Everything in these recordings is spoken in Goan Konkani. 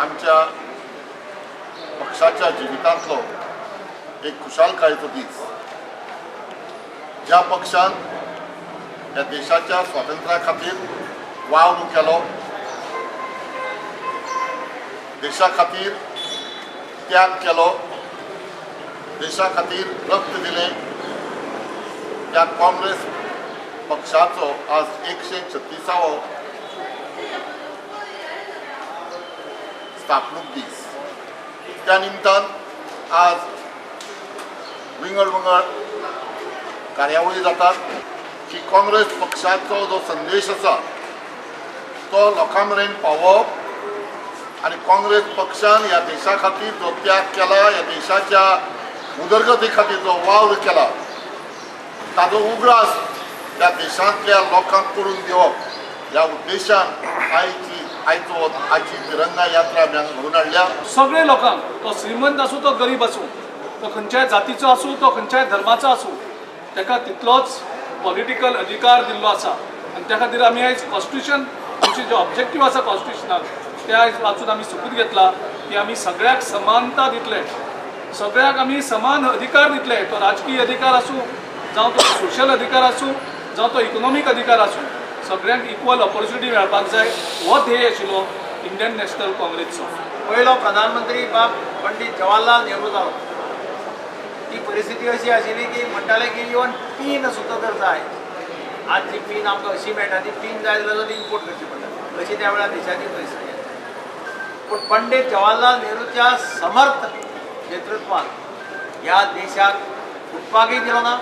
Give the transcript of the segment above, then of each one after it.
आमच्या पक्षाच्या जिवितांतलो एक खुशालकायेचो दीस. ज्या पक्षान ह्या देशाच्या स्वातंत्र्या खातीर वावर केलो, देशा खातीर त्याग केलो, देशा खातीर रक्त दिलें, त्या काँग्रेस पक्षाचो आज 136वो स्थापणूक दीस. त्या निमतान आज विंगड विंगड कार्यावळी जातात की काँग्रेस पक्षाचो जो संदेश आसा तो लोकां मेरेन पावोवप आनी काँग्रेस पक्षान ह्या देशा खातीर जो त्याग केला, ह्या देशाच्या उदरगती खातीर जो वावर केला ताजो उगडास ह्या देशांतल्या लोकांक करून दिवप ह्या उद्देशान आयची तिरंगा यात्रा आमी हांगा घडोवन हाडल्या. सगळे लोकांक, तो श्रीमंत आसूं, तो गरीब आसूं, तो खंयच्याय जातीचो आसूं, तो खंयच्याय धर्माचो आसूं, ताका तितलोच पॉलिटिकल अधिकार दिल्लो आसा. आनी त्या खातीर आमी आयज कॉन्स्टिट्युशन, आमचे जे ऑब्जेक्टीव आसा कॉन्स्टिट्युशनाक, ते आयज वाचून आमी सोपूत घेतला की आमी सगळ्याक समानता दितले, सगळ्याक आमी समान अधिकार दितले. तो राजकीय अधिकार आसूं, जावं तो सोशल अधिकार आसूं, जावं तो इकॉनॉमीक अधिकार आसूं, सगळ्यांक इक्वल ऑपॉर्च्युनिटी मेळपाक जाय. हो ध्येय आशिल्लो इंडियन नॅशनल काँग्रेसचो. पयलो प्रधानमंत्री बाब पंडित जवाहरलाल नेहरू जालो. ती परिस्थिती अशी आशिल्ली की म्हणटाले की इवन पीन सुद्दां जर जाय, आज जी पीन आमकां अशी मेळटा ती पीन जाय जाल्यार ती इम्पोर्ट करची पडटा, अशी त्या वेळार देशाची परिस्थिती आसली. पूण पंडित जवाहरलाल नेहरूच्या समर्थ नेतृत्वान ह्या देशाक फुटपाकय दिलो ना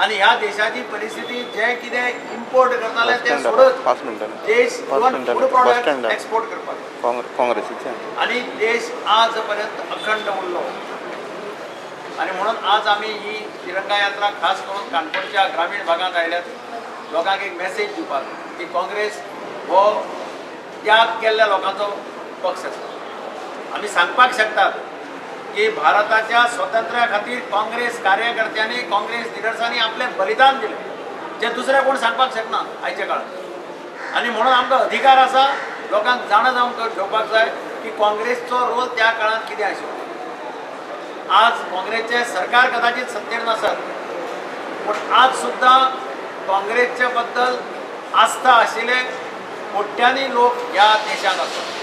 आनी ह्या देशाची परिस्थिती जें कितें इम्पोर्ट करताले तें सोडत 5 मिनटांनी देश 5 इवन मिनटांनी फूड बस प्रॉडक्ट स्टँडार एक्सपोर्ट करपाक काँग्रेसीचे आनी देश आज पर्यंत अखंड उरलो. आनी म्हणून आज आमी ही तिरंगा यात्रा खास करून काणकोणच्या ग्रामीण भागांत आयल्यात लोकांक एक मेसेज दिवपाक की काँग्रेस हो त्याग केल्ल्या लोकांचो पक्ष आसा. आमी सांगपाक शकतात की भारताच्या स्वातंत्र्या खातीर काँग्रेस कार्यकर्त्यांनी, काँग्रेस लिडर्सांनी आपलें बलिदान दिलें, जें दुसरें कोण सांगपाक शकना आयच्या काळार. आनी म्हणून आमकां अधिकार आसा लोकांक जाणा जावन घेवपाक जाय की काँग्रेसचो रोल त्या काळांत कितें आशिल्लो. आज काँग्रेसचें सरकार कदाचित सत्तेर नासत, पूण आज सुद्दां काँग्रेसच्या बद्दल आस्था आशिल्ले कोट्यांनी लोक ह्या देशांत आसात.